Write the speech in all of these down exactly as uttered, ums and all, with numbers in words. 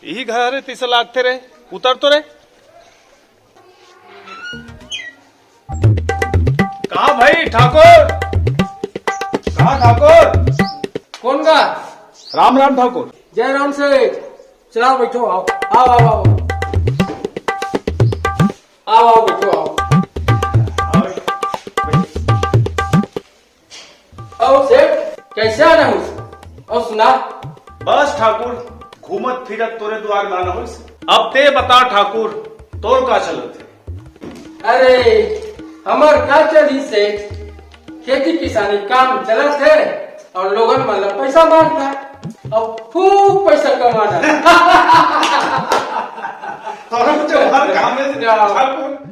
यही घर हे तइसे लागथे रे। उतर तो रे। कहाँ भाई ठाकुर? कहाँ ठाकुर? कौन का? राम राम ठाकुर। जय राम सेठ। चलाओ, बैठो, आओ। आओ, आओ, आओ। आओ, आओ, बैठो, आओ। आओ सेठ, कैसे आना हो? और सुना? बस ठाकुर, घूमत फिरत तोरे दुआर में आना होइस। अब ते बता ठाकुर, तोर का चलत हे? अरे, हमर का चलही सेठ, खेती किसानी काम चलत हे और लोगन मन ला पैसा मारना, अब खूब पैसा कमाना। तोरा तो हर काम में से ठाकुर।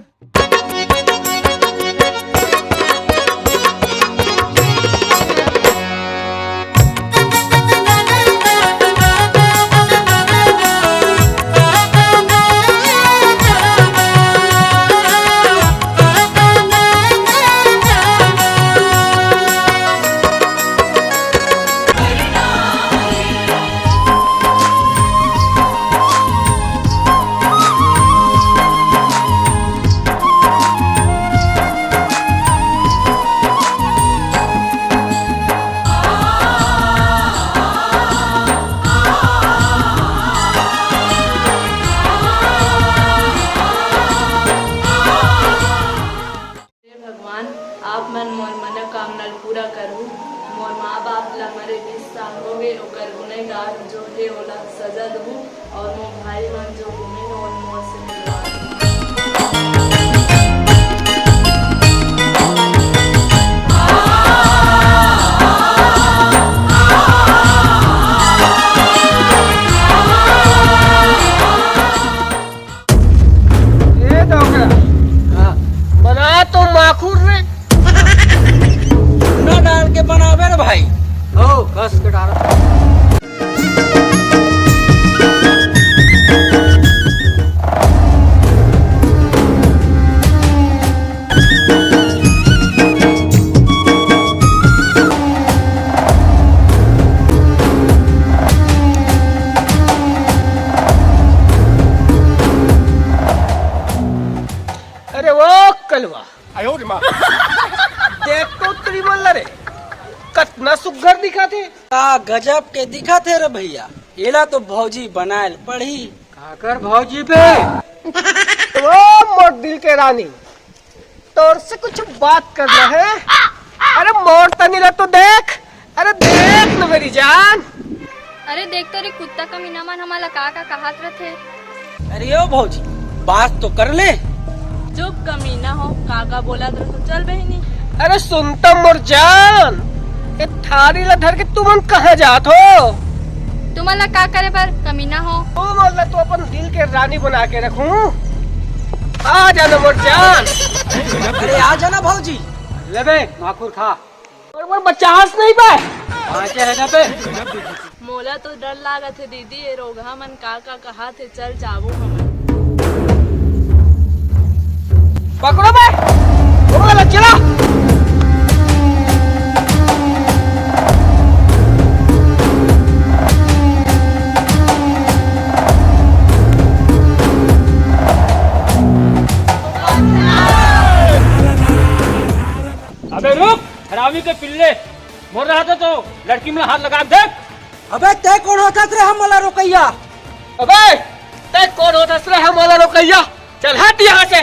हे भगवान, आप मन मोर मनोकामना ल पूरा करहू। मोर माँ बाप ला मरे बीस साल हो गए, ओकर गुनहगार जो हे ओला सजा दहू, और मोर भाई मन जो गुमे हे ओमन मोर से मिलवा दहू। ए डोकरा, हाँ। बना तो माखुर रे। चूना डाल के बनावे रे भाई। हो, कस के डाल। अरे वो कलवा। आयो रे माँ। देख तो तेरी मल्ला रे, कतना सुग्घर दिखत हे। का गजब के दिखत हे रे भैया, एला तो भौजी बनायल पड़ही। काकर भौजी बे? वो मोर दिल के रानी, तोर से कुछ बात करना है। अरे मोर तनी ला तो देख, अरे देख न मेरी जान। अरे देख तो रे कुत्ता कमीना मन हमला का का कहत रथे। अरे ओ भौजी, बात तो कर ले। चुप कमीना हो, का का बोलत रहो, चल बहिनी। अरे सुन तो मोर जान, ए थारी ला धर के तुमन कहाँ जात हो? तुमन ला का करे बर कमीना हो? तुमन ला तो अपन दिल के रानी बना के रखूं। आ जाना मोर जान। अरे आ जाना भौजी। ले बे, माखुर खा। और मोर बचास नहीं बे। बाँचे हे ना बे। मोला तो डर लागत हे दीदी, ये रोगहा मन का का कहाथे, चल जाबो हमन। पकड़ो बे, पकड़ो ला, चला। अबे रुक, हरामी के पिल्ले, मोर रहते तो लड़की मन हाथ लगा देख। अबे तै कोन होथस रे हमला रोकइया? अबे तै कोन होथस रे हमला रोकइया? चल हट यहाँ से।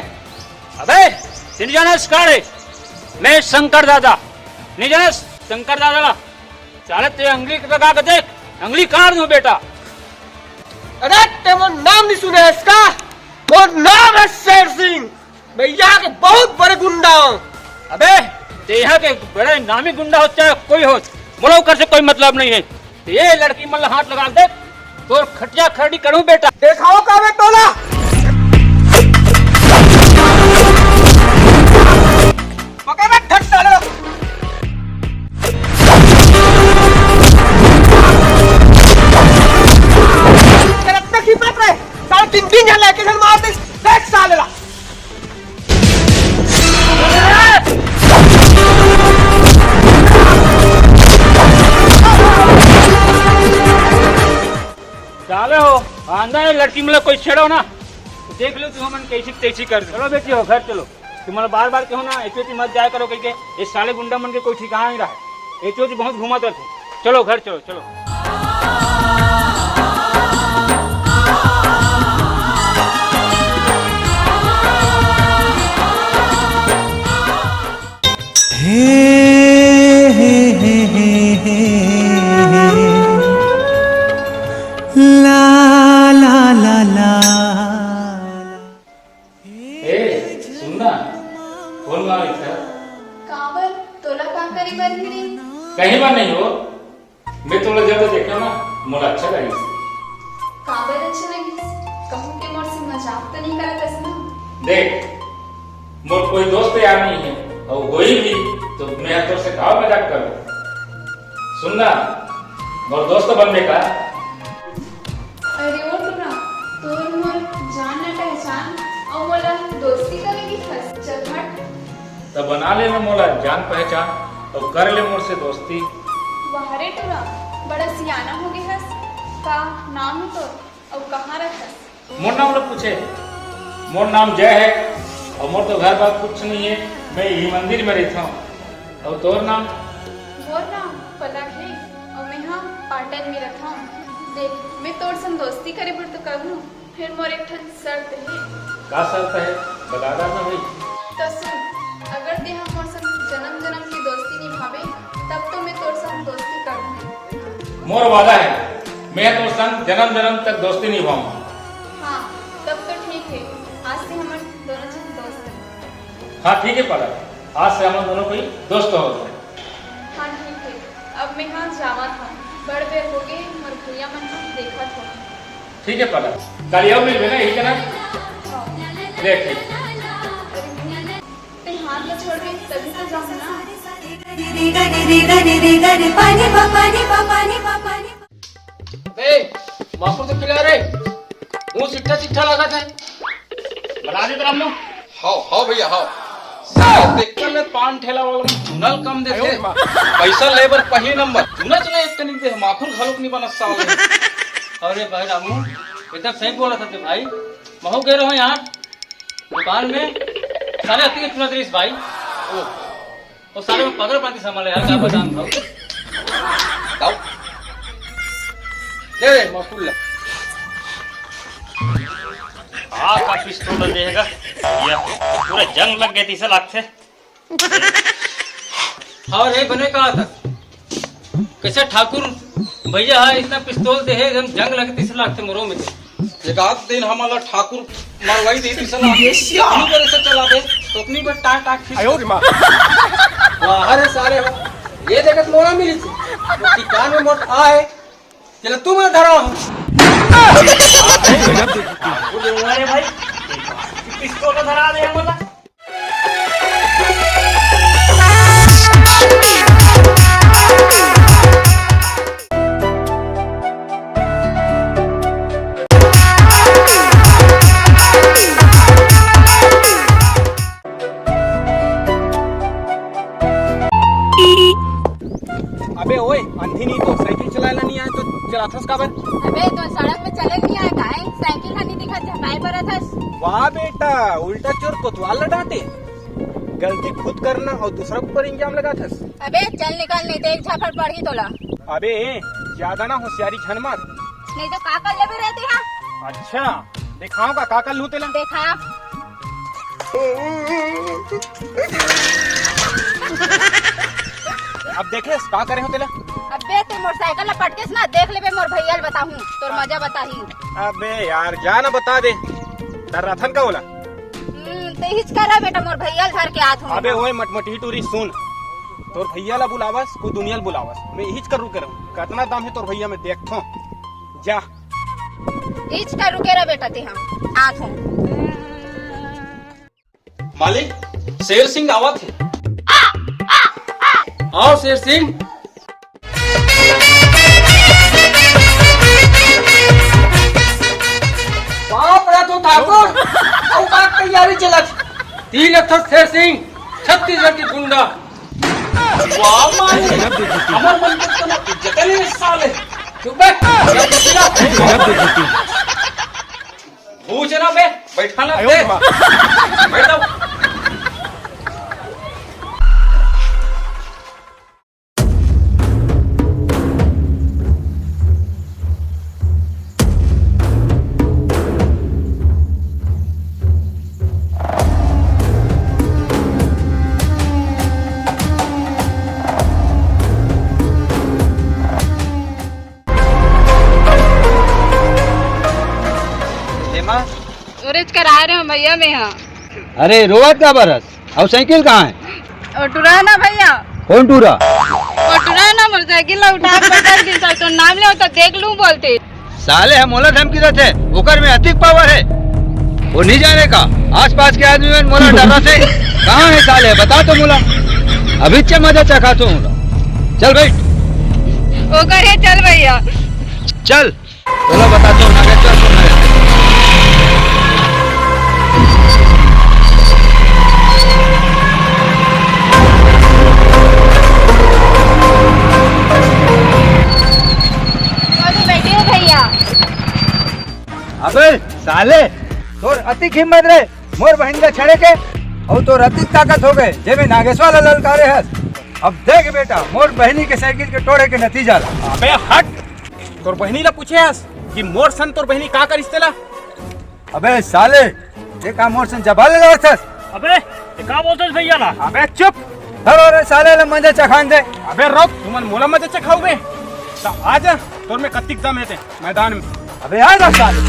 अबे, तैं जानस का रे? मैं शंकर दादा। नहीं जानस शंकर दादा ला? साले तैं अंगली लगा के देख, अंगली काट दूं बेटा। अरे तैं मोर नाम नहीं सुने हस का? मोर नाम है शेर सिंह। मैं यहाँ के बहुत बड़े गुंडा हूँ। अबे, तैं यहाँ के बड़े नामी गुंडा हो चाहे कोई हो, मोला ओकर से कोई मतलब नहीं है। ये लड़की मन ला हाथ लगा दे, तोर खटिया खड़ी करूँ बेटा। देखाओ का बे तोला। पकड़ बे, धट साले। तेरा इतना कीमत रहे, साला तीन तीन जन लेके जन मार दे, देख साले ला। साले हो, अंदर लड़की मन ला कोई छेड़ो ना, देख लो तुमन कैसी तैसी कर दे। चलो बेटी हो, घर चलो। तुमन बार बार कहो ना, एती ओती मत जाया करो कहिके। ये साले गुंडा मन के कोई ठिकाना नहीं रहा। एती ओती बहुत घूमत रहते। चलो घर चलो, चलो। हे, हे, हे, हे, हे, हे। ला, ला, ला, ला। ए, सुन ना, फोन मार इधर। काबर? तोला का करे बर भिड़ी? कहीं बार नहीं हो। मैं तोला जब देखा ना, मोला अच्छा लगिस। काबर अच्छा लगिस? कहूँ के मोर से मजाक तो नहीं करत हस ना? देख, मोर कोई दोस्त यार नहीं है, और होई भी तो मैं तोर से का मजाक करूँ? सुन ना, मोर दोस्त बनबे का? अरे ओ टूरा, तोर मोर जान न पहचान, और मोला दोस्ती करे की हस, चल हट। त बना ले ना मोला जान पहचान, और कर ले मोर से दोस्ती। वाह रे टूरा, बड़ा सियाना हो गे हस। का नाम है तोर, और कहाँ रहत हस? मोर नाम ला पूछे? मोर नाम जय है, और मोर तो घर बार कुछ नहीं है, मैं यही मंदिर में रहता हूँ। और तोर नाम? मोर नाम पलक है, और मैं हाँ पाटन में रहता हूँ। देख, मैं तोर संग दोस्ती करे बर तो करूँ, फिर मोर एक ठन शर्त है। का शर्त है? बता दा ना भाई। तो सुन, अगर तेहा मोर संग जन्म जन्म की दोस्ती निभाबे, तब तो मैं तोर संग दोस्ती करूँ। मोर वादा है, मैं तोर संग जन्म जन्म तक दोस्ती निभाऊँ। हाँ, तब तो ठीक है, आज से हमन दोनों जन दोस्त हैं। हाँ ठीक है पलक, आज से हमन दोनों कोई दोस्त हो गए। हाँ ठीक है, अब मैं हाँ जावत हूँ, बड़ बेर हो गए, मोर भैया मन को देखत हो। ठीक है पलक, कल आओ मिलबे ना, यही कहना। हाँ। ले ठीक। ते हाथ ला छोड़ दे, तभी तो जाऊँ ना। ए, माकुर तो खिला रे, मुंह चिट्ठा चिट्ठा लागत है। बना दे रामू। हाव, हाव भैया, हाव। साला देखकर ले पान ठेला वाला चुनल कम देथे। पैसा ले बर पहली नंबर। चुना चुना एक कनिक दे, माखुर घलोक नहीं बनत साले। अरे भाई रामू, एकदम सही बोला था भाई। महू कह रहे हो यार, दुकान में साले अति के चुना दे भाई। ओ, वो साले में पकड़ पाती सामान ले यार, क्या बताऊं भाई। दाऊ। ले, मकुल ले। आ का पिस्तौल देगा? ये पूरा जंग लग गए, तीसरा लागथे। और ये बने कहा था, कैसे ठाकुर भैया है, इतना पिस्तौल दे है, एकदम जंग लगे, तीसरा लागथे मोरो में। एक आध दिन हमला ठाकुर मरवाई दे, तीसरा लागथे। ये श्या। अपनी पर ऐसे चला दे, तो अपनी पर टाक टाक खींच। आयो रे माँ। वाह रे सारे हो, ये देखत मोरा मिली थी, तो ठिकान में मोट आए, चलो तुम धरा हो। अरे भाई, पिस्तौल धरा दे हमला। अबे ओए, अंधी नहीं तो साइकिल चलाना नहीं आए तो चलाथस काबर? अबे तो सड़क पे चले नहीं आए काहे? साइकिल हा नहीं दिखत, झपाए बर अथस। वाह बेटा, उल्टा चोर कोतवाल ल डांटे। गलती खुद करना और दूसरा के ऊपर इल्जाम लगाथस। अबे चल निकल, नहीं तो एक झापड़ पड़ही तोला। अबे ज्यादा ना होशियारी झन मार। नहीं तो का कर लेबे रे तेहा? अच्छा, दिखाओ का, का कर लूं तेला? देखा। अब देखे का करे हो तेला? अबे ते मोटरसाइकिल ला पटकेस ना, देख लेबे मोर भैया ल बताहूं, तोर मजा बताही। अबे यार जा ना बता दे, डर्राथन का ओला? हम्म, ते हिच करा बेटा, मोर भैया ल धर के आत हूं। अबे ओए मटमटी टूरी सुन, तोर भैया ला बुलावस, को दुनिया ल बुलावस, मैं हिच कर रुके रहूं। कतना दम है तोर भैया में देखथों, जा। इच का रुके रह बेटा ते हम आत हो। मालिक, शेर सिंह आवत है। आओ शेर सिंह। बाप रे तो ठाकुर, अउ का तैयारी चलत? तीन अक्षर शेर सिंह, छत्तीसगढ़ की गुंडा। वाह मालिक, हमर मन के कोनो इज्जत नहीं साले। चुप बैठ। गजब बेइज्जती। बैठा ना, आयो रे। माँ। बैठ जाओ। हेमा। ओरेच करा रहे हो भैया मैं, हाँ। अरे, रोवत का बरस? अउ साइकिल कहाँ है? ओ टुरा ना भैया। कौन टुरा? ओ टुरा ना, मोटरसाइकिल ला उठा के पटक दिन, सब तो नाम ले होता, देख लूं बोलते। साले ह मोला धमकी देथे, ओकर में अतिक पावर है। वो नहीं जाने का, आसपास के आदमी मन मोला डरा थे। कहाँ है साले, बता तो मोला। अभी चे मजा चखा तू मोला। चल बैठ। ओकर है, चल भैया। चल। बोला, बता तो, नागेश्वर कौन है? वो तो बैठे हो भैया। अबे साले, तोर अतिक हिम्मत रे, मोर बहिन ला छेड़े के, अउ तोर अतिक ताकत हो गए, जे में नागेश्वर ला ललकारे हस। अब देख बेटा, मोर बहिनी के साइकिल के टोड़े के नतीजा ला। अबे हट, तोर बहिनी ला पूछे हस कि मोर सन तोर बहिनी का करिस तेला? अबे साले, ये का मोर सन जबाल लड़ावत हस? अबे, ये का बोलत हस भैया ला? अबे चुप। धरो रे साले ला मजा चखान दे। अबे रुक, तुमन मोला मजा चखाओगे? त आजा, तोर में कतिक दम है ते मैदान में। अबे आ ना साले।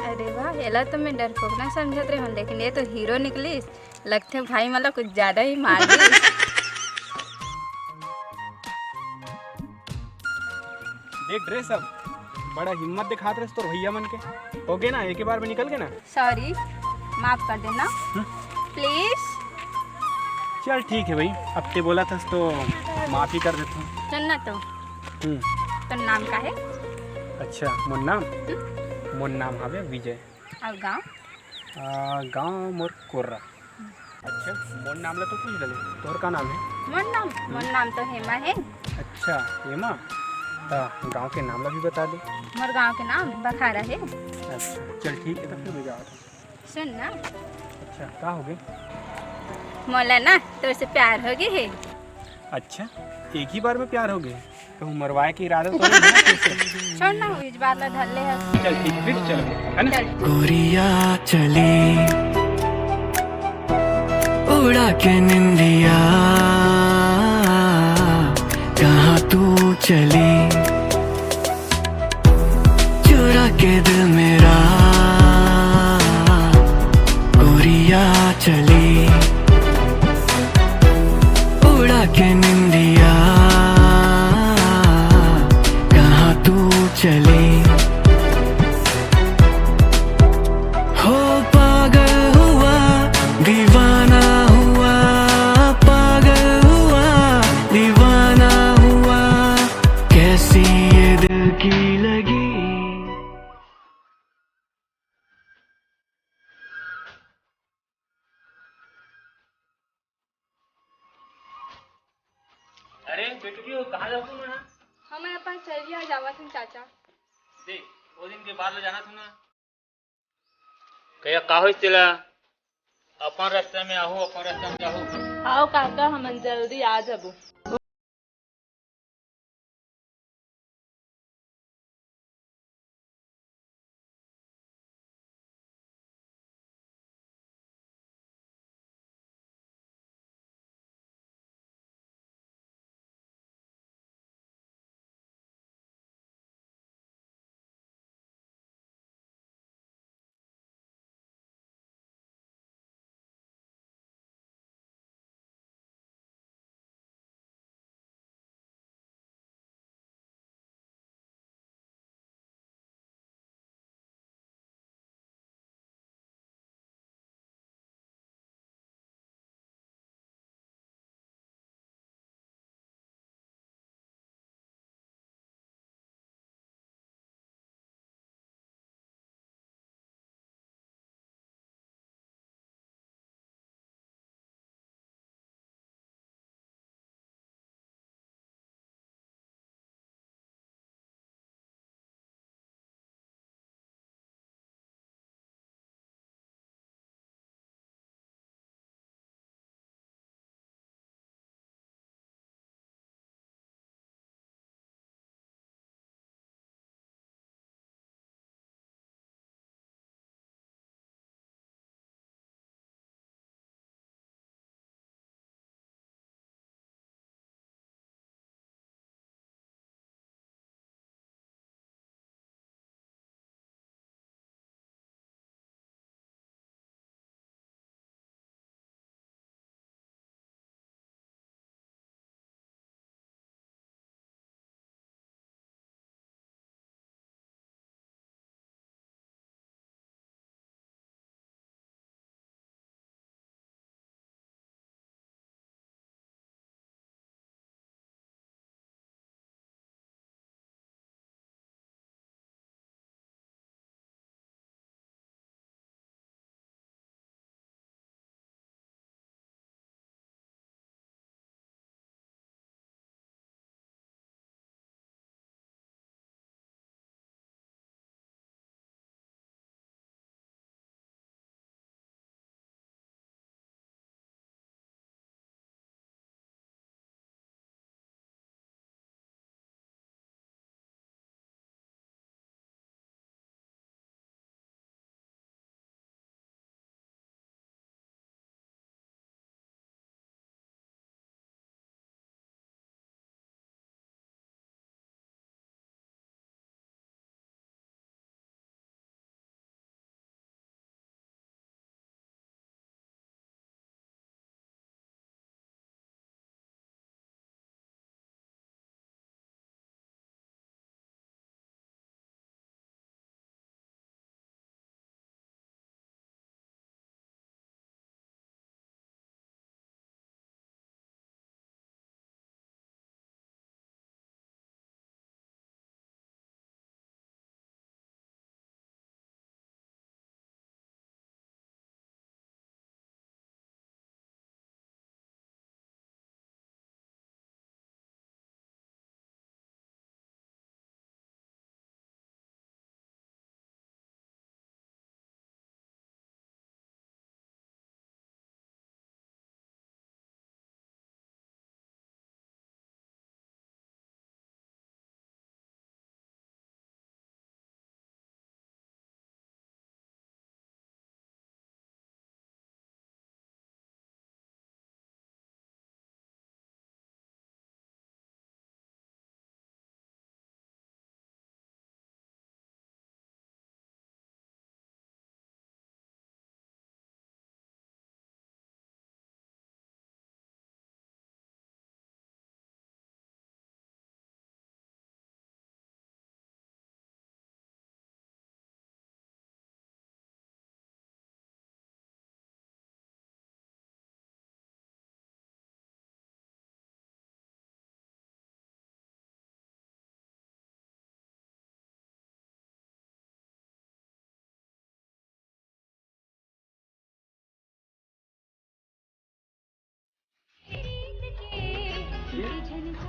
अरे वाह, एला तो मैं डरपोक ना समझत रहे हूँ, लेकिन ये तो हीरो निकलिस। लगथे भाई, मतलब कुछ ज्यादा ही मार दिस। देख ड्रेस, अब बड़ा हिम्मत दिखात रहे तोर भैया मन के। हो गए ना, एक ही बार में निकल गए ना। सॉरी, माफ कर देना। हम्म। प्लीज। चल ठीक है भाई, अब ते बोला था तो माफ ही कर देता हूँ। चल ना तो। हम्म। तो नाम का है? अच्छा, मोर नाम? हम्म। मोर नाम हवे विजय। और गाँव? आ, गाँव मोर कोर्रा। अच्छा, मोर नाम ला तो पूछ डले, तोर का नाम है? मोर नाम? मोर नाम तो हेमा है। अच्छा, हेमा, त गाँव के नाम ला भी बता दे। मोर गाँव के नाम बखारा है। अच्छा, चल ठीक है, तब फिर मैं जावत हूँ। सुन ना। अच्छा, का हो गए? मोला ना तोर से प्यार हो गए है। अच्छा, एक ही बार में प्यार हो गए? कहूँ मरवाए के इरादा तो नहीं है ना फिर से? छोड़ ना, इस बार ला धर ले हस। चल ठीक है, फिर चल, है ना? चल। गोरिया चली उड़ा के निंदिया, कहाँ तू चली, चुरा के दिल मेरा, गोरिया चली उड़ा के निंदिया, कहाँ तू चली। हो पागल हुआ, दीवाना हुआ, पागल हुआ, दीवाना हुआ, कैसी ये दिल की लगी। अरे बेटू जी, कहाँ जाथो ना? हम अपन सहेली जावत हन चाचा। देख, वो दिन के बाद ले जाना था ना। कहिया का होइस तेला? अपन रास्ता में आहू, अपन रास्ता में जाहू। हाव काका, हमन जल्दी आ जाबो।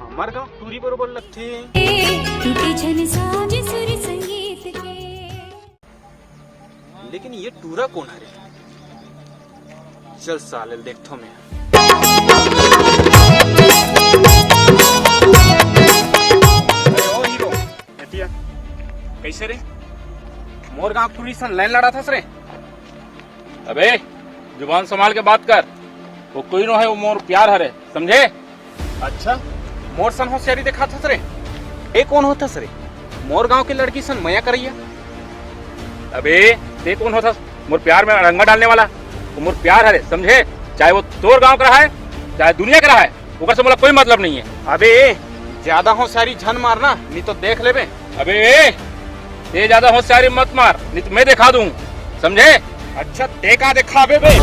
हमर गांव टूरी बरोबर लगथे। टूटी झन साज सुर संगीत के। लेकिन ये टूरा कोन हरे? चल साले ल देखथो मैं। अरे ओ हीरो, एतिया। कैसे रे? मोर गांव टूरी सन लाइन लड़ाथस रे। अबे, जुबान संभाल के बात कर। वो कोई नो है, वो मोर प्यार हरे, समझे? अच्छा, मोर सन होशियारी देखाथस रे। ए कोन होथस रे? मोर गांव के लड़की सन मया करैया। अबे, ते कोन होथस? मोर प्यार में अड़ंगा डालने वाला। वो मोर प्यार हरे, समझे? चाहे वो तोर गांव का रहा है, चाहे दुनिया का रहा है, ओकर से मोला कोई मतलब नहीं है। अबे, ज्यादा होशियारी झन मारना, नहीं तो देख लेबे। अबे, ते ज्यादा होशियारी मत मार, नहीं तो मैं दिखा दूं, समझे? अच्छा, ते का दिखाबे बे?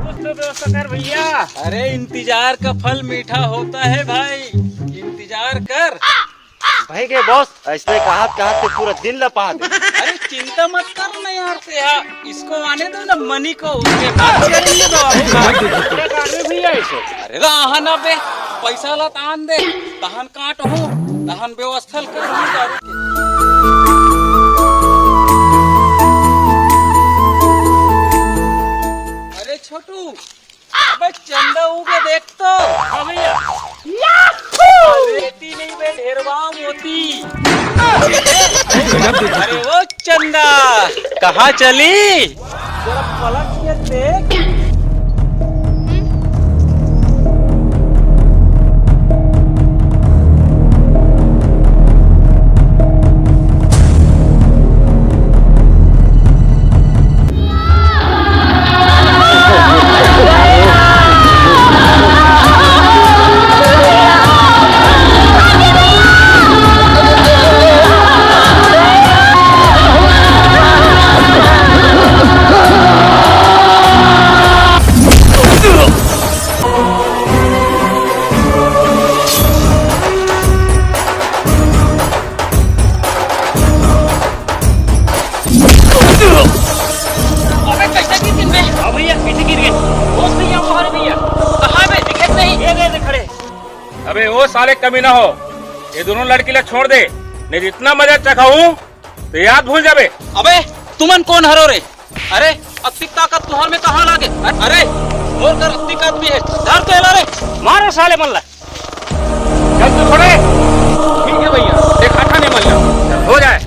कुछ तो व्यवस्था कर भैया। अरे, इंतजार का फल मीठा होता है भाई, इंतजार कर। भाई के बॉस, ऐसने कहत कहत के पूरा दिन ला पहा दे। अरे चिंता मत कर ना यार, ते हा इसको आने दो ना, मनी को, उसके बाद करेंगे तो। अरे भैया, ऐसे अरे रहा ना बे, पैसा ला तान दे, तहन काट हो, तहन व्यवस्था कर दारू के। अरे छोटू, अबे चंदा उगे देख तो। हाँ भैया। अरे बेटी नहीं बे, ढेरवा मोती। अरे वो चंदा, कहाँ चली? जरा पलट के देख। अबे कैसे गिर गए बे? हाँ भैया, पीछे गिर गए। होश नहीं है हमारे भैया। कहाँ बे? दिखे नहीं। ये गए थे खड़े। अबे ओ साले कमीना हो, ये दोनों लड़की ला छोड़ दे, नहीं तो इतना मजा चखाऊं तो याद भूल जाबे। अबे तुमन कोन हरो रे? अरे अतिक ताकत तुहर में कहाँ लागे? अरे मोर कर अतिक आदमी है, धर तो एला रे। मारो साले मन ला। चल तू छोड़े। ठीक है भैया, एक हाथा नहीं मल जाओ। चल, हो जाए।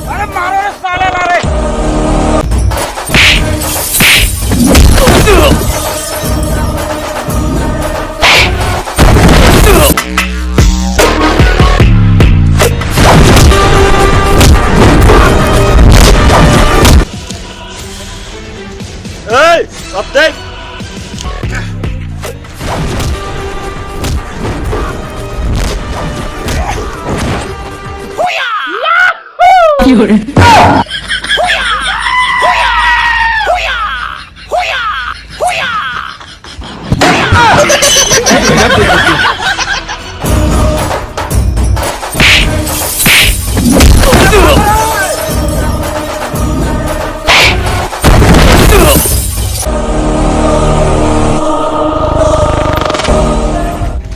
अरे मारो रे साले ला रे। ए, अब देख।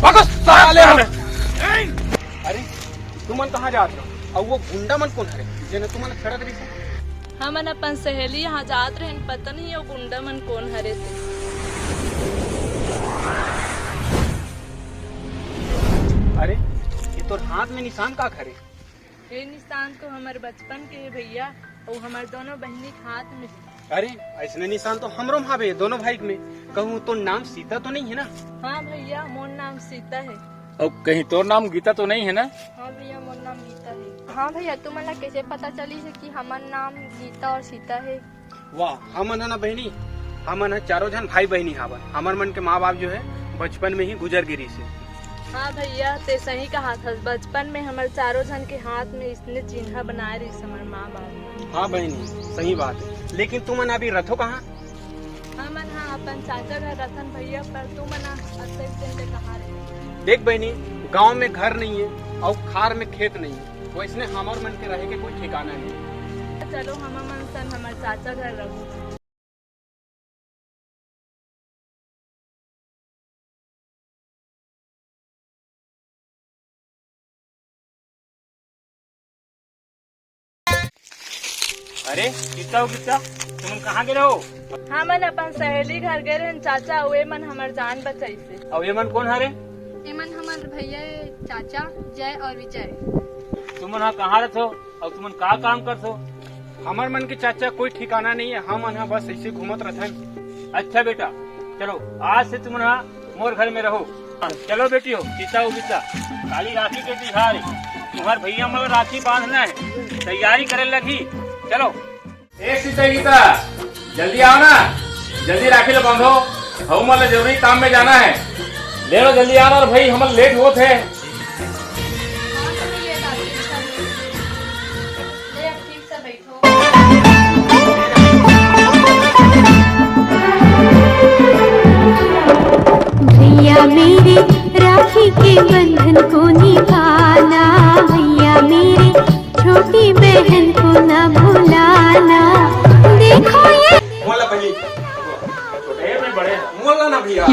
भागो साले। अरे, तुमन कहाँ जात रहो? अउ वो गुंडा मन कोन हरे, जेने तुमन खड़त रहिस? हमन अपन सहेली यहाँ जात रहेन, पता नहीं वो गुंडा मन कोन हरे ते। अरे, ये तोर हाथ में निशान का हरे? ये निशान तो हमर बचपन के हे भैया, अउ हमर दोनों बहिनी के हाथ में हे। अरे, ऐसने निशान तो हमरो में हावे, दोनों भाई में। कहूँ तोर नाम सीता तो नहीं है ना? हाँ भैया, मोर नाम सीता है। अउ कहीं तोर नाम गीता तो नहीं है ना? हाँ भैया, मोर नाम गीता है। हाँ भैया, तुमन ला कैसे पता चलिस हे कि हमर नाम गीता और सीता है? वाह, हमन ह ना बहिनी, हमन ह चारों झन भाई बहिनी हावन। हमर मन के माँ बाप जो है बचपन में ही गुजर गे रिहिस हे। हाँ भैया, ते सही कहा था। बचपन में हमर चारों झन के हाथ में इसने चिन्हा बनाए रहिस हमर माँ बाप। हाँ बहिनी, सही बात है। लेकिन तुमन अभी रथो कहाँ? हमन ह अपन चाचा घर रथन भैया, पर तुमन ह अतका दिन ले कहाँ रहे? देख बहिनी, गांव में घर नहीं है और खार में खेत नहीं है, वैसने हमर मन के रहे के कोई ठिकाना नहीं। चलो, हमर मन सन हमर चाचा घर रहू। अरे, किस्सा हो किस्सा, तुमन कहाँ गे रहो? हमन अपन सहेली घर गे रहेन चाचा, अउ एमन हमर जान बचाइस हे। अउ एमन कोन हरे? एमन हमर भैया हे, चाचा जय और विजय। तुमन ह कहाँ रथो? अउ तुमन का काम करथो? हमर मन के चाचा कोई ठिकाना नहीं है, हमन ह बस ऐसे घूमत रथन। अच्छा बेटा, चलो आज से तुमन ह मोर घर में रहो। चलो बेटी हो, सीता हो गीता, काली राखी के तिहार है, तुम्हार भैया मन राखी बांधना है, तैयारी करे लगी। चलो। ए सीता गीता, जल्दी आओ ना, जल्दी राखी ला बांधो, हमन ला जरूरी काम में जाना है। ले लो जल्दी आओ ना रे भाई, हमन लेट होत है। हाँ, तो नहीं लेट आती, अच्छा। ले, अब ठीक से बैठो। भैया मेरे, राखी के बंधन को निभाना, भैया मेरे, छोटी बहन को ना भुलाना। देखो ये मोला पहली छोटे में बड़े मोला ना भैया।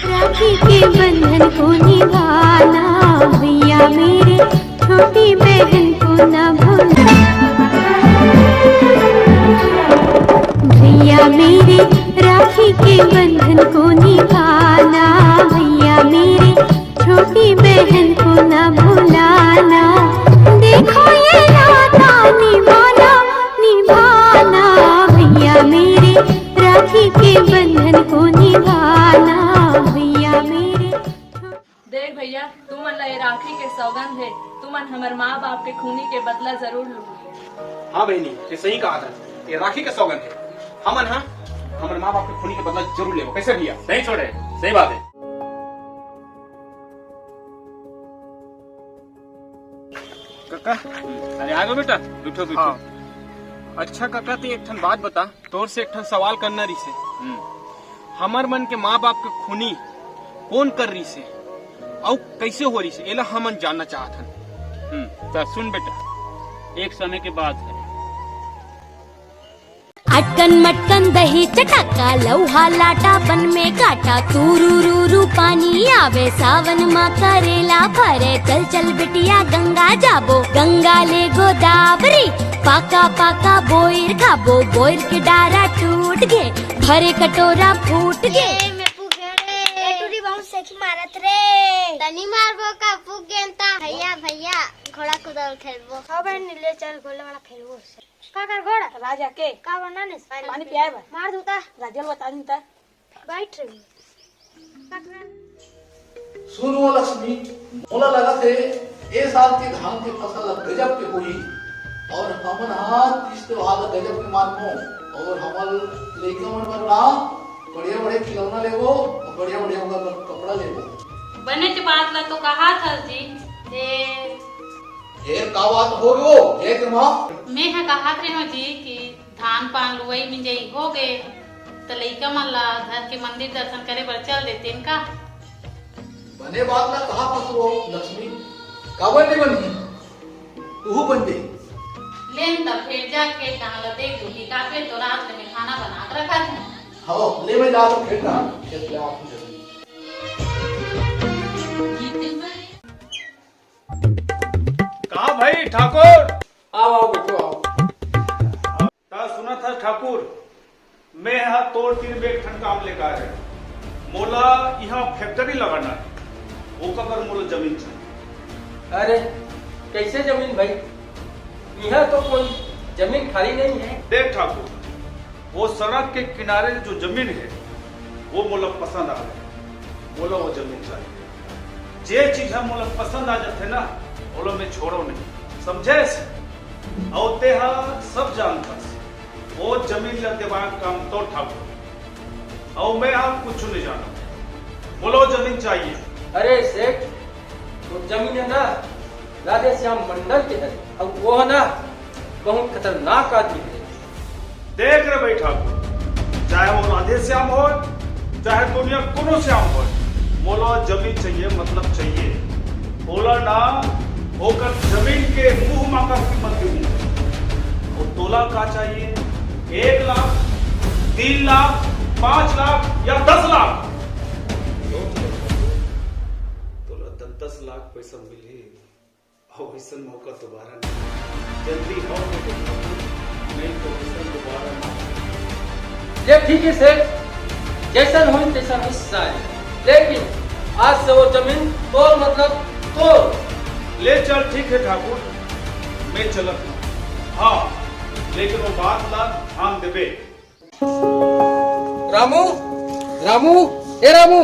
राखी के बंधन को निभाना, भैया मेरे, छोटी बहन को ना भुलाना। भैया मेरे, राखी के बंधन को निभाना, भैया मेरे, छोटी बहन को ना भुलाना। देखो ये नाता निभाना, निभाना, भैया मेरे, राखी के बंधन को निभाना, भैया मेरे। देख भैया, तुमन ला ये राखी के सौगंध है, तुमन हमर माँ बाप के खूनी के बदला जरूर लूहू। हाँ बहिनी, ये सही कहा था, ये राखी के सौगंध है, हमन ह हमर माँ बाप के खूनी के बदला जरूर लेबो। कैसे भैया? सही छोड़े, सही बात है। काका, अरे आ गए बेटा, बैठो, बैठो। हाँ। अच्छा काका, ते एक ठन बात बता, तोर से एक ठन सवाल करना रिसे। हम्म। हमर मन के माँ बाप के खूनी कोन कर रिसे, अउ कैसे हो रिसे, एला हमन जानना चाहत हन। हम्म, त सुन बेटा, एक समय के बात है। अटकन मटकन दही चटाका, लौहा लाटा बन में काटा, तुरु रु रु पानी आवे, सावन मा करेला फरे। चल चल बिटिया गंगा जाबो, गंगा ले गोदावरी, पाका पाका बोइर खाबो, बोइर के डारा टूट गे, भरे कटोरा फूट गे। ए, मैं पूछ गया रे। ए, टूरी बाबू सेखी मारत रे। तनी मारबो का, पूछ गेन ता। भैया, भैया, घोड़ा कुदाल खेलबो। हाँ बहन, ले चल, घोड़ा वाला खेलबो। का कर घोड़ा? राजा के। का बनाने? पानी पियाए बर। मार दूता। राजा ल बता दूता। बैठ रही। सुन वो लक्ष्मी, मोला लगत हे, ए साल के धान के फसल ह गजब के होही, और हमन ह तीज त्योहार ल गजब के मानबो, और हमर लइका मन बर ना बढ़िया बढ़िया खिलौना लेबो, और बढ़िया बढ़िया ओकर बर कपड़ा लेबो। बने के बात ला तो कहा था जी। ए, फेर का बात हो गो, जय के माँ? मैं ह कहात रहे हूँ जी कि धान पान लुवई मिंजई हो गए, त लइका मन ला धर के मंदिर दर्शन करे बर चल देतेन का? बने बात ला कहा फसरो लक्ष्मी, काबर नहीं बनही? तू बन दे। लेन त फेर जा खेत डाहन ला देख लूँ कि काबर तो रात में खाना बना के रखा था। हाँ, ले मैं जा तो खेत डाहन, खेत ले आप जल्दी। का भाई ठाकुर? आओ, आओ, बैठो, आओ। ता सुनत हस ठाकुर, मैं हा तोर तीर में एक ठन काम लेकर आए। मोला यहाँ factory लगाना है, ओकर बर मोला जमीन चाहिए। अरे, कैसे जमीन भाई? यहाँ तो कोई जमीन खाली नहीं है। देख ठाकुर, वो सड़क के किनारे जो जमीन है, वो मोला पसंद आ गया। मोला वो जमीन चाहिए। जे चीज ह मोला पसंद आ जाथे ना, ओला मैं छोड़ो नहीं, समझेस? अउ तेहा सब जानथस, वो जमीन ला देवान काम तो ठाकुर, अउ मैं हा कुछ नहीं जाना। मोला वो जमीन चाहिए। अरे सेठ, वो जमीन है ना, राधे श्याम मंडल के है, अउ वो है ना, बहुत खतरनाक आदमी है। देख रे भाई ठाकुर, चाहे वो राधे श्याम होय, चाहे दुनिया कोनो श्याम होय, मोला जमीन चाहिए, मतलब चाहिए। ओला ना, ओकर जमीन के मुंह मांगा कीमत देहूं। अउ तोला का चाहिए? एक लाख, तीन लाख, पांच लाख या दस लाख? तोला दस दस लाख पैसा मिलही। अउ अइसन मौका दोबारा नहीं। जल्दी हो तो देखो, नहीं तो अइसन दोबारा ना हो। ये ठीक है सेठ, जैसन होई तैसन होई सारे, लेकिन आज से वो जमीन तोर, मतलब तोर। ले चल, ठीक है ठाकुर, मैं चलत हूँ। हाँ, लेकिन वो बात ला ध्यान देबे। रामू, रामू, ए रामू,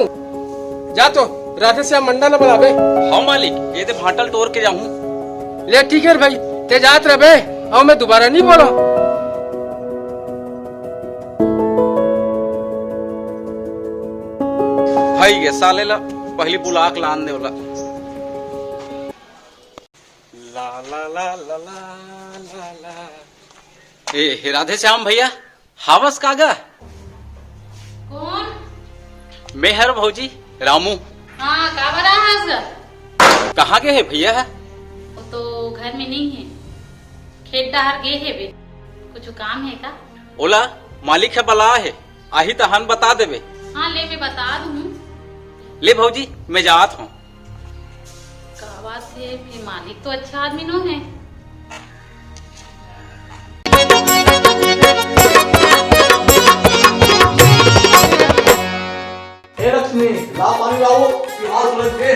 जा तो राधे श्याम मंडल ला बलाबे। हाँ मालिक, ये दे भांटा ल टोर के जाहूं। ले ठीक है भाई, ते जात रहिबे, अउ मैं दोबारा नहीं बोलो। भाई ये साले ला पहली बुला के लान दे ओला। ला, ला, ला, ला, ला, ला, ला। ए, हे राधे श्याम भैया, हावस का गा? कौन? मैं हर भौजी, रामू। हाँ, काबर आहस गा? कहाँ गे हे भैया? वो तो घर में नहीं है, खेत डहर गे हे बे। कुछ काम है का? ओला मालिक ह बला हे, आही तहन बता देबे। हाँ, ले मैं बता दूँ। ले भौजी, मैं जात हूँ। का बात है, फिर मालिक तो अच्छा आदमी नो है। हे लक्ष्मी, ला पानी लाओ, प्यास लग गए।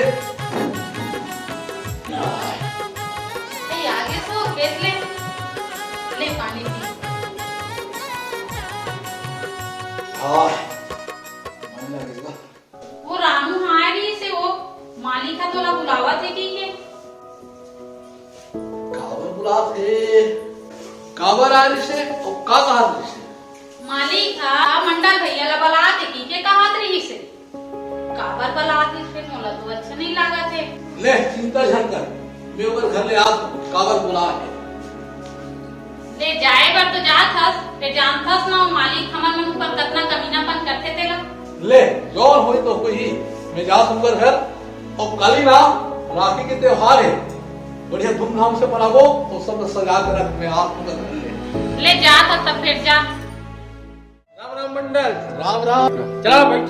ए, आगे सो खेत ले, ले पानी पी। हाँ, मन लगेगा। वो रामू ह आय रहिस हे, वो मालिक ह तोला बुलावत हे कहिके। काबर बुलात हे? काबर आय रहिस हे? अउ का कहत रहिस हे? मालिक ह मंडल भैया ला बलात हे कहिके कहत रहिस हे। काबर बलात हे, फिर मोला तो अच्छा नहीं लागत हे। ले, चिंता झन कर, मैं ओकर घर ले आत हूँ, काबर बुलात हे। ले जाए बर तो जात हस, फेर जानथस ना, वो मालिक हमर मन ऊपर कतना कमीनापन करथे तेला। ले, जौन होई तो होई, मैं जात हूँ ओकर घर। अउ काली ना, राखी के त्योहार हे, बढ़िया धूमधाम से मनाबो, अउ सब सजा के रख, मैं आत हूँ ओकर घर ले। ले जात हस तब फेर जा। राम राम मंडल। राम राम। चला बैठ।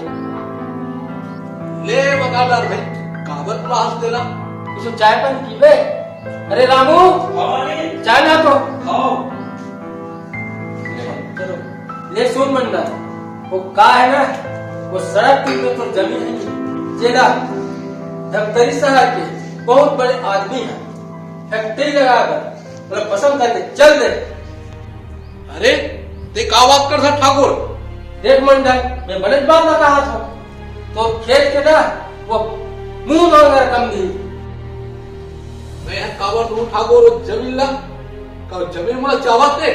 ले बता डार भाई, काबर बुलात हस तेला? कुछ चाय पानी पीबे? अरे रामू, हाँ मालिक। चाय ला तो। हाँ। चलो। ले सुन मंडल, वो का है ना, वो सड़क के ऊपर तो जमीन है, जेला धमतरी शहर के बहुत बड़े आदमी है, फैक्ट्री लगा कर, मतलब पसंद करके चल दे। अरे, ते का बात करथस ठाकुर? देख मंडल, मैं बने बात बतात हूँ। तोर खेत के ना, वो मुंह मांगा रकम दी। मैं ह काबर दूं ठाकुर वो जमीन ला? का जमीन मोला चाहत हे?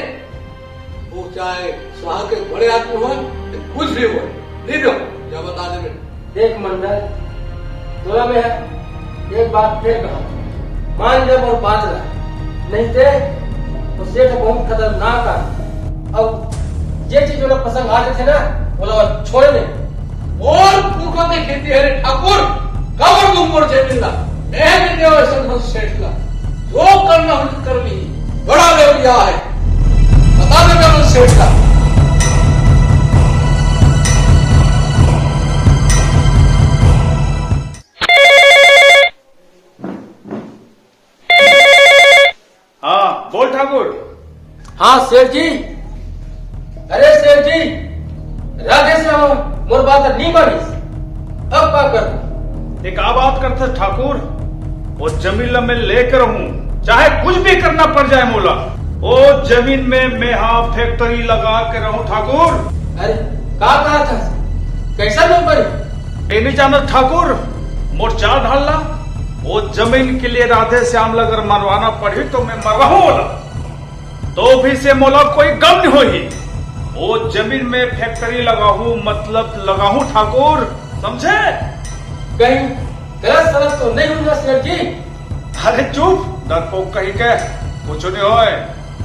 वो चाहे शहर के बड़े आदमी होय, कुछ भी होय, नहीं दो, जा बता दे बेटा। देख मंडल, तोला मैं एक बात फेर कहा, मान जा मोर बात ला, नहीं ते वो सेठ बहुत खतरनाक आदमी। अउ जे चीज ओला पसंद आ जाथे ना, ओला छोड़े नहीं। मोर पुरखा के खेती हरे ठाकुर, काबर तुम मोर जमीन ला? मैं नहीं देवंव संत सेठ ला। जो करना हो कर ली। बड़ा लेवलिया है। बता दे मैं सेठ ला। हाँ, बोल ठाकुर। हाँ सेठ जी। अरे सेठ जी, राधे श्याम मोर बात नहीं मानिस। अब का कर? एक आ बात करथस ठाकुर, वो जमीन ला मैं लेकर हूँ, चाहे कुछ भी करना पड़ जाए मोला, वो जमीन में मैं हा फैक्ट्री लगा के रहूँ ठाकुर। अरे का कहत हस? कैसा नौकरी? ए नइ जानत ठाकुर, मोर चाल ढाल ला। वो जमीन के लिए राधे श्याम ला अगर मरवाना पड़ही तो मैं मरवाहूं ओला। तो भी से मोला कोई गम नहीं होही। वो जमीन में फैक्ट्री लगाहूं, मतलब लगाहूं ठाकुर, समझे? कहीं गलत सलत तो नहीं हुआ सेठ जी? अरे चुप, डरपोक कहीं के, कुछ नहीं होए।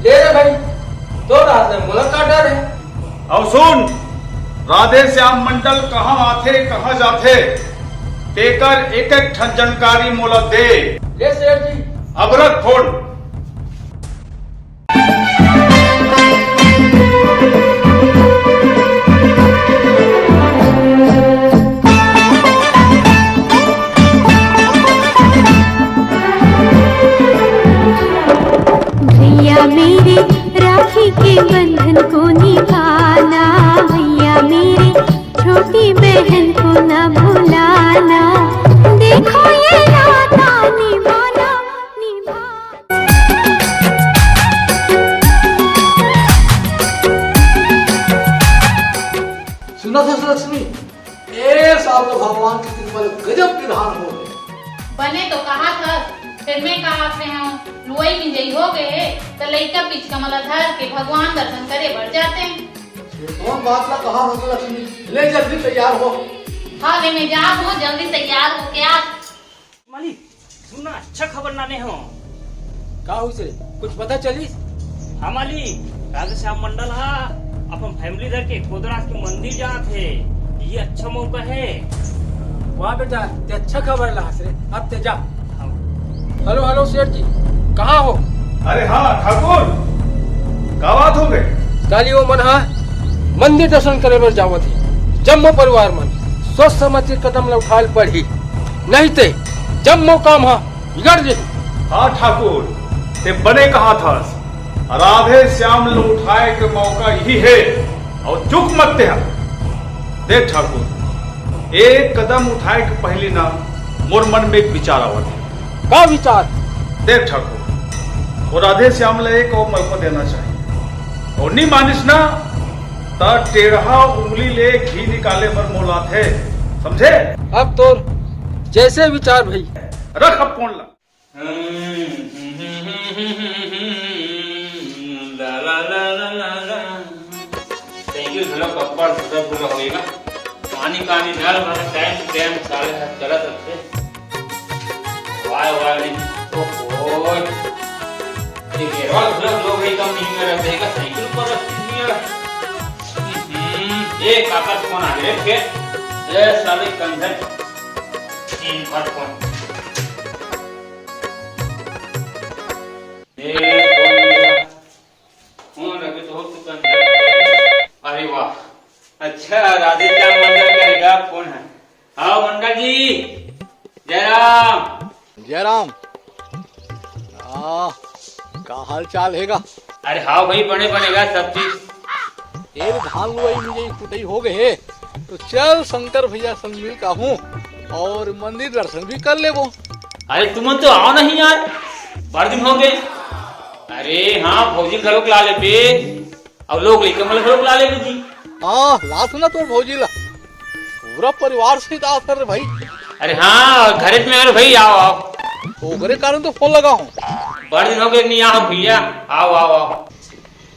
ले रे भाई, तो रात में मुलाकात डर है। अब सुन, राधे श्याम मंडल कहाँ आथे, कहाँ जाथे, तेकर एक एक ठन जानकारी मोला दे। ले सेठ जी। अब रख फोन। भैया मेरे, राखी के बंधन को निभाना, भैया मेरे, छोटी बहन को ना भुलाना। देखो ये नाता निभाना, निभाना। सुना था लक्ष्मी, ए साल तो भगवान की कृपा ले गजब के धान हो गए। बने तो कहा था, फिर मैं कहा थे हूँ, लुआई मिंजई हो गए है, तो लइका पिचका मला धर के भगवान दर्शन करे बर जाते हैं। ये कौन बात ला कहा हो लक्ष्मी? ले जल्दी तैयार हो। हाँ, ले मैं जा हूँ, जल्दी तैयार हो क्या? मालिक, सुन ना, अच्छा खबर लाने हो। का होइस रे? कुछ पता चलिस? हाँ मालिक, राधेश्याम मंडल हा अपन फैमिली धर के कोदराज के मंदिर जात हे। ये अच्छा मौका है। वाह बेटा, ते अच्छा खबर लाहस रे। अब ते जा। हाँ। हेलो, हेलो सेठ जी, कहाँ हो? अरे हाँ ठाकुर, का बात हो गए? काली वो मन हा मंदिर दर्शन करे बर जावत हे, जम्मो परिवार मन सोच समझ के कदम ला उठाए ल पड़ही, नहीं ते जम्मो काम हा बिगड़ जही। हाँ ठाकुर, ते बने कहा थस, राधे श्याम ल उठाए के मौका यही है, और चूक मत तेहा। देख ठाकुर, एक कदम उठाए के पहली ना मोर मन में एक विचार आवत है। का विचार? देख ठाकुर, वो राधे श्याम ला एक और मौका देना चाहिए, और नी मानिस ना, त टेढ़ा उंगली ले घी निकाले बर मोलात है, समझे? अब तोर जैसे विचार भई। रख अब फोन ला। ला, ला, ला, ला, ला, ला। साइकिल घलो कब्बड़ फुटा फुटा होएगा। पानी कानी नल भर टाइम टू टाइम साले हाथ चलत रथे। वाह, वाह, नहीं। ओहो। ये गेरवा घलो लोग एकदम नहीं में रख देगा, साइकिल पर रख दिया। हम्म, ये काका फोन आ गया फिर। ए साले कंधर। तीन बार फोन। ए, फोन गया। फोन लगे तो हो दुकान। अरे वाह, अच्छा, राधे श्याम मंडल का एगा फोन है। हाँ मंडल जी, जयराम। जयराम। हाँ, का हाल चाल हेगा? अरे हाँ भाई, बने बनेगा सब चीज। ए, धान लुआई मिंजई कुटई हो गए हे, तो चल शंकर भैया संग मिल का हूँ और मंदिर दर्शन भी कर लेबो। अरे तुमन तो आओ नहीं यार, बड़ दिन हो गए। अरे हाँ, भौजी घलोक ला लेबे, और लोग लेके मन घलोक ला लेबे जी। हाँ, लास ना तोर भौजी ला, पूरा परिवार सहित आस कर रे भाई। अरे हाँ, घरे में अरे भाई, आओ आओ। ओकरे कारण तो फोन लगा हूँ। बड़ दिन हो गए नहीं आओ भैया, आओ आओ आओ।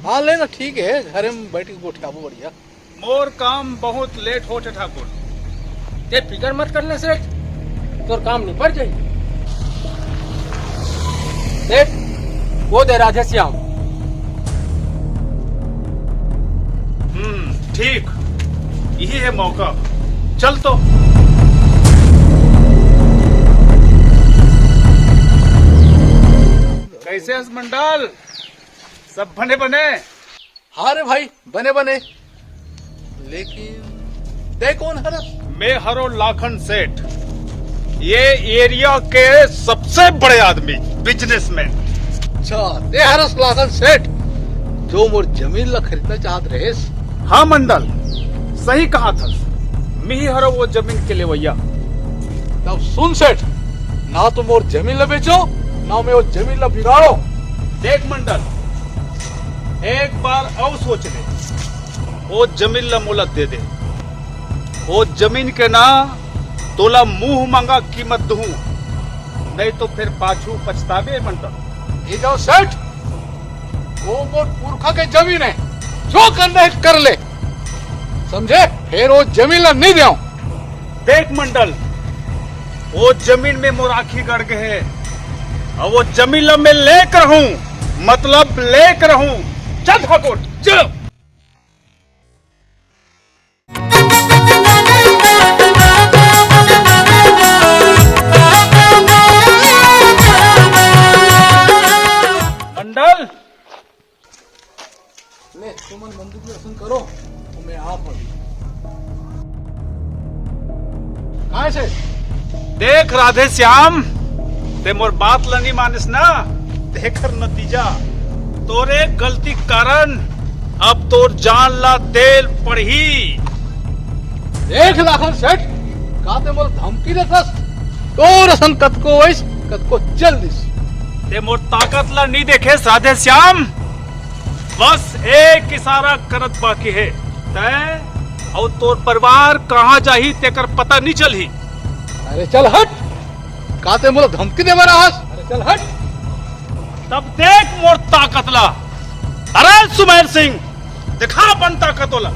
हाँ, ले ना, ठीक है, घरे में बैठ के गोठियाबो बढ़िया। मोर काम बहुत लेट होथे ठाकुर। ते फिकर मत करना सेठ, तोर काम निपट जाई। सेठ, वो दे राधे श्याम। हम्म, ठीक, यही है मौका। चल तो। कैसे हस मंडल? सब बने बने? हाँ रे भाई, बने बने। लेकिन ते कौन हरस? मैं हरो लाखन सेठ, ये एरिया के सबसे बड़े आदमी, बिजनेसमैन। अच्छा, ते हरस लाखन सेठ, जो मोर जमीन ला खरीदना चाहत रहेस? हाँ मंडल, सही कहा थस, मिही हरो वो जमीन के लेवैया। तब सुन सेठ, ना तो मोर जमीन ला बेचो, ना मैं वो जमीन ला बिगाड़ो। देख मंडल, एक बार अउ सोच ले, वो जमीन ला मोला दे दे। वो जमीन के ना तोला मुंह मांगा कीमत दूं, नहीं तो फिर पाछू पछताबे मंडल। ये जाओ सेठ, वो मोर पुरखा के जमीन है, जो करना है कर ले, समझे? फिर वो जमीन ला नहीं देव। देख मंडल, वो जमीन में मोर आँखी गड़ गए है, और वो जमीन ला मैं लेकर हूँ, मतलब लेकर हूँ। चल ठाकुर, चल। मंडल, ले, तुमन बंदूक ले असन करो, तो मैं आप अभी। कहाँ से? देख राधे श्याम, ते मोर बात ला नहीं मानिस ना, तेकर नतीजा तोरे गलती के कारण अब तोर जान ला तेल पड़ही। देख लाखन सेठ, का ते मोला धमकी देथस? तोर असन कतको वइस, कतको चल दिस। ते मोर ताकत ला नहीं देखेस राधे श्याम, बस एक इशारा करत बाकी है, तै अउ तोर परिवार कहाँ जाही तेकर पता नहीं चलही। अरे चल हट, का ते मोला धमकी दे बर आहस? अरे चल हट। तब देख मोर ताकत ला। अरे सुमेर सिंह, दिखा अपन ताकत ओला।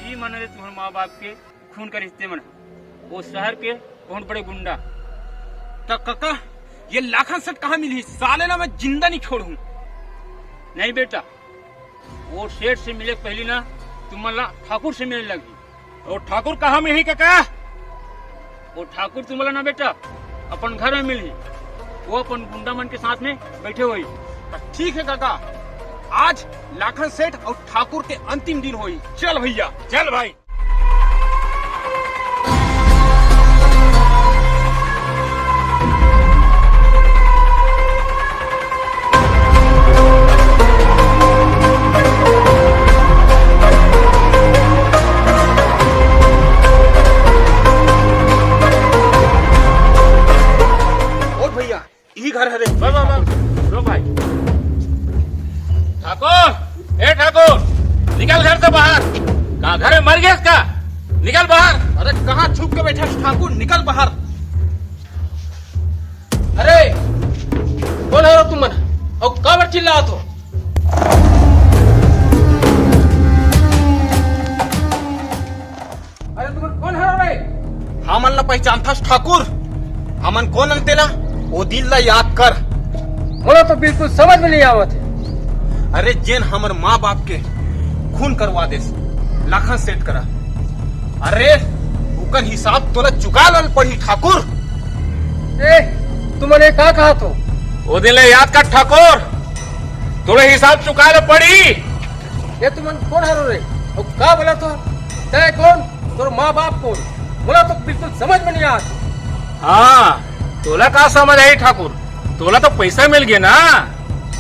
ई मन रे तुहर माँ बाप के खून का रिश्ते मन, वो शहर के बहुत बड़े गुंडा। त कका, ये लाखन सेठ कहाँ मिली? साले ला मैं जिंदा नहीं छोड़ूं। नहीं बेटा, वो सेठ से मिले के पहली ना तुमन ला ठाकुर से मिले लगही। वो ठाकुर कहाँ मिलही कका? वो ठाकुर तुमन ला ना बेटा अपन घर में मिलही, वो अपन गुंडा मन के साथ में बैठे होही। ठीक है काका, आज लाखन सेठ और ठाकुर के अंतिम दिन होही। चल भैया, चल भाई। और भैया, यही घर हरे। बस, बस, बस। रुक भाई। ठाकुर, ए ठाकुर, निकल घर से बाहर। का घर में मर गया इसका? निकल बाहर। अरे कहाँ छुप के बैठा है ठाकुर, निकल बाहर। अरे कौन है तुम मन? और काबर चिल्लात हो? अरे तुमन कौन हरो रे? हमन ला पहचानथस ठाकुर? हमन कोन अन तेला? ओ दिन ला याद कर। मोला तो बिल्कुल समझ में नहीं आवत है। अरे जेन हमर माँ बाप के खून करवा देस लाखन सेठ करा। अरे ओकर हिसाब तोला चुका लल पड़ी ठाकुर। ए, तुमन ये का कहा थो? ओ दिन ला याद कर ठाकुर, तोला हिसाब चुका ले पड़ी। ये तुमन कोन हरो रे? अउ का बोला तो? तय कोन? तोर माँ बाप कोन? मोला तो बिल्कुल समझ में नहीं आत। हाँ, तोला का समझ आई ठाकुर? तोला तो पैसा मिल गया ना।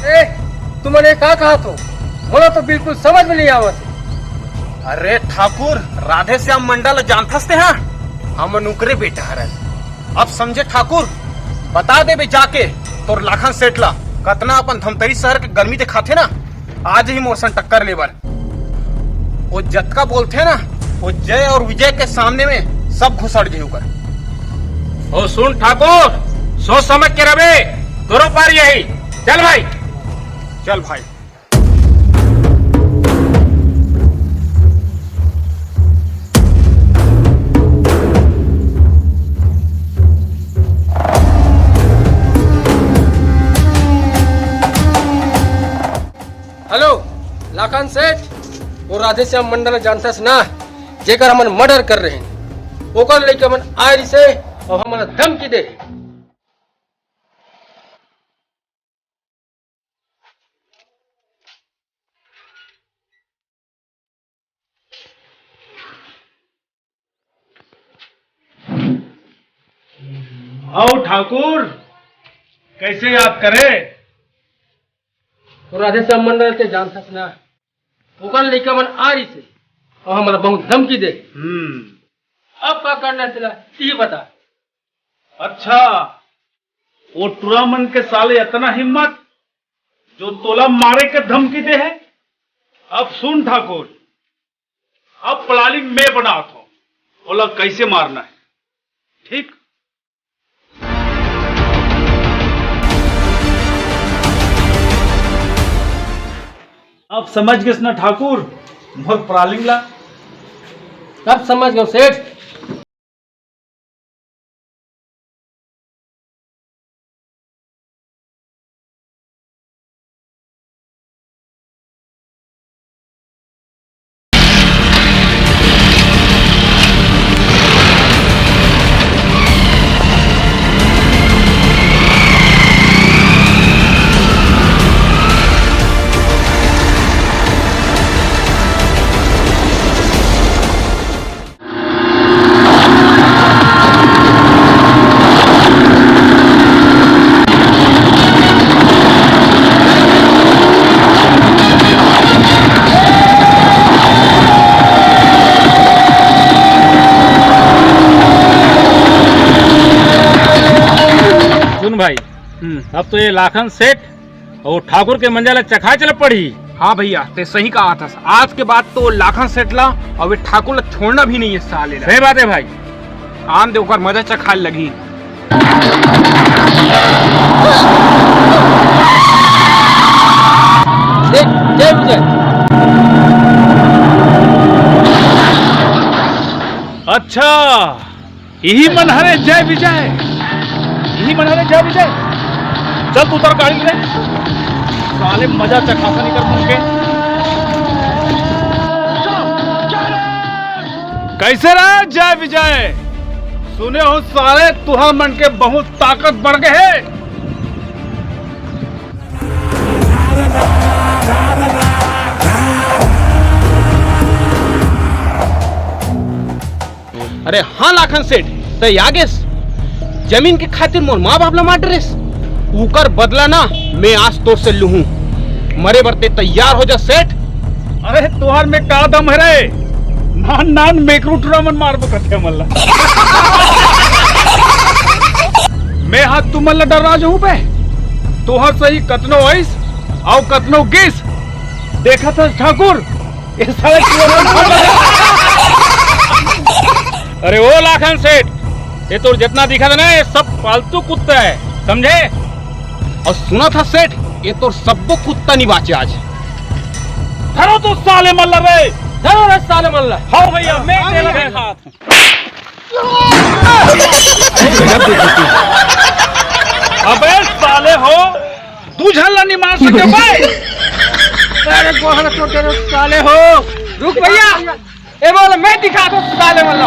ए, तुमन ये का कहा थो? मोला तो बिल्कुल समझ में नहीं आवत। अरे ठाकुर, राधे श्याम मंडल जानथस ते हा? हमन उकरे बेटा हरन। अब समझे ठाकुर, बता देबे जाके तोर लाखन सेठ ला, कतना अपन धमतरी शहर के गर्मी दिखाथे ना, आज ही मोर संग टक्कर ले बर। वो जतका बोलथे ना, वो जय और विजय के सामने में सब घुसड़ जाही ओकर। ओ सुन ठाकुर, सोच समझ के रबे, तोरो पार यही। चल भाई, चल भाई। हेलो, लाखन सेठ, वो राधेश्याम मंडल जानथस ना, जेकर हमन मर्डर कर रहे हैं, ओकर लइका मन आए रिसे और हमन धमकी दे। आओ ठाकुर, कैसे याद करे? राधेश्याम मंडल के जानथस ना, ओकर लइका मन आ रहिसे, अउ हमला बहुत धमकी दे। हम्म। अब का करना हे तेला, तिही बता। अच्छा, वो टुरा मन के साले इतना हिम्मत, जो तोला मारे के धमकी दे हे? अब सुन ठाकुर, अब प्लानिंग मैं बनात हूँ, ओला कैसे मारना है। ठीक? अब समझ गेस ना ठाकुर, मोर प्लानिंग ला? सब समझ गेंव सेठ। सुन भाई, हम्म। अब तो ये लाखन सेठ अउ ठाकुर के मंजा ला चखाय चला पड़ही। हाँ भैया, ते सही कहा थस। आज के बाद तो लाखन सेठ ला अउ ये ठाकुर ला छोड़ना भी नहीं है साले ला। सही बात है भाई। आन दे, ओकर मजा चखाय लगही। देख, जय विजय। अच्छा, इही मन हरे जय विजय, इही मन हरे जय विजय। चल तू उतर गाड़ी ले, साले मजा चखाथन इकर मन के। कैसे रे जय विजय? सुने हों साले तुहर मन के बहुत ताकत बढ़ गे हे। अरे हाँ लाखन सेठ, तैं आ गेस। जमीन के खातिर मोर माँ बाप ला मार डरेस, उकर बदला ना मैं आज तोर से लूहूँ। मरे बर तैं तैयार हो जा सेठ। अरे तोहर में का दम हे रे? नान नान मेकरू टुरा मन मारबो कथे हमन ला। मैं हा तुमन ला डरा जहूँ बे। तोहर सही कतनो आइस अउ कतनो गिस। देखत हस ठाकुर, ये साला चुरा मन मार डाले। अरे ओ लाखन सेठ, ये तोर जितना दिखत हे ना, ये सब पालतू कुत्ता हे, समझे? अउ सुनत हस सेठ, ये तोर सब्बो कुत्ता नि बाचे आज। धरो तो साले मन ला रे। धरो रे साले मन ला। हाँ भैया, मैं तेला दिखात हूँ। अबे साले हो, दू झन ला नि मार सके बे। अरे गोहरा तो तेरे साले हो। रुक भैया, ए वाला मैं दिखात हूँ साले वाला।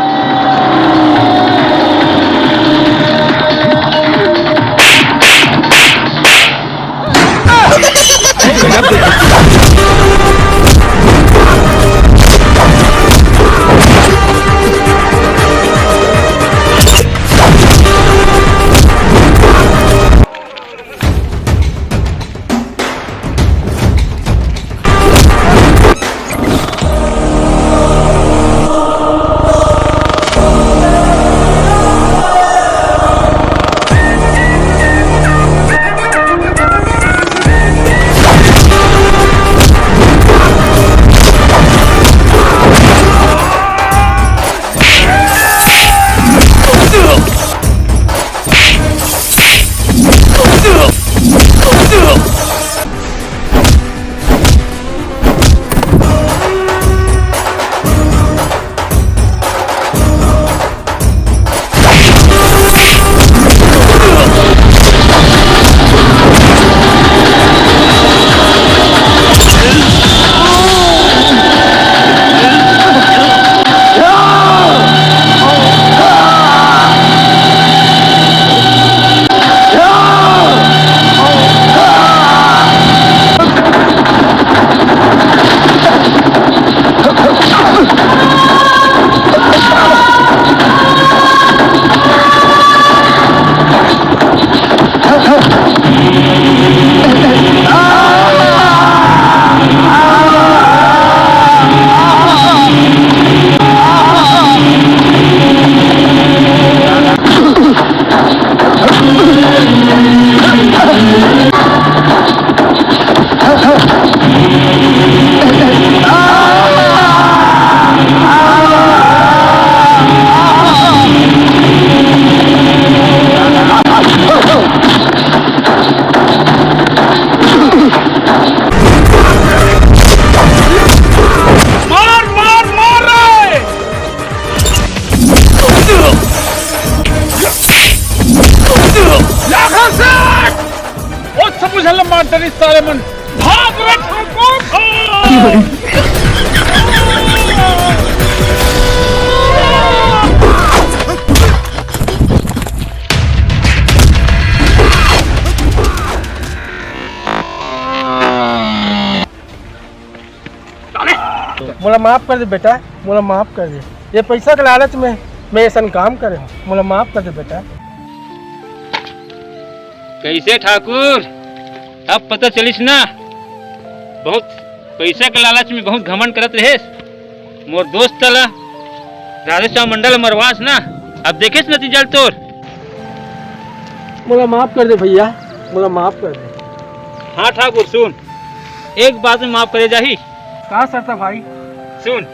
भाग रे ठाकुर, भाग। मोला माफ कर दे बेटा, मोला माफ कर दे। ये पैसा के लालच में मैं ऐसन काम करे हूँ, मोला माफ कर दे बेटा। कैसे ठाकुर, अब पता चलिस ना, बहुत पैसा के लालच में बहुत घमंड करत रहेस। मोर दोस्त ला राधेश्याम मंडल मरवास ना, अब देखेस नतीजा ल तोर। मोला माफ कर दे भैया, मोला माफ कर दे। हाँ ठाकुर, सुन, एक बात में माफ करे जाही। का शर्त हे भाई? सुन,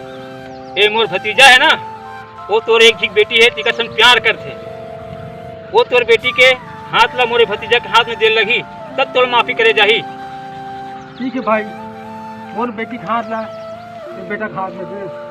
ए मोर भतीजा हे ना, वो तोर एक झिक बेटी हे, तेकर संग प्यार करथे। वो तोर बेटी के हाथ ला मोरे भतीजा के हाथ में दे लगही, तब तोर माफी करे जाही। ठीक हे भाई, मोर बेटी के हाथ ला तो बेटा के हाथ में दे।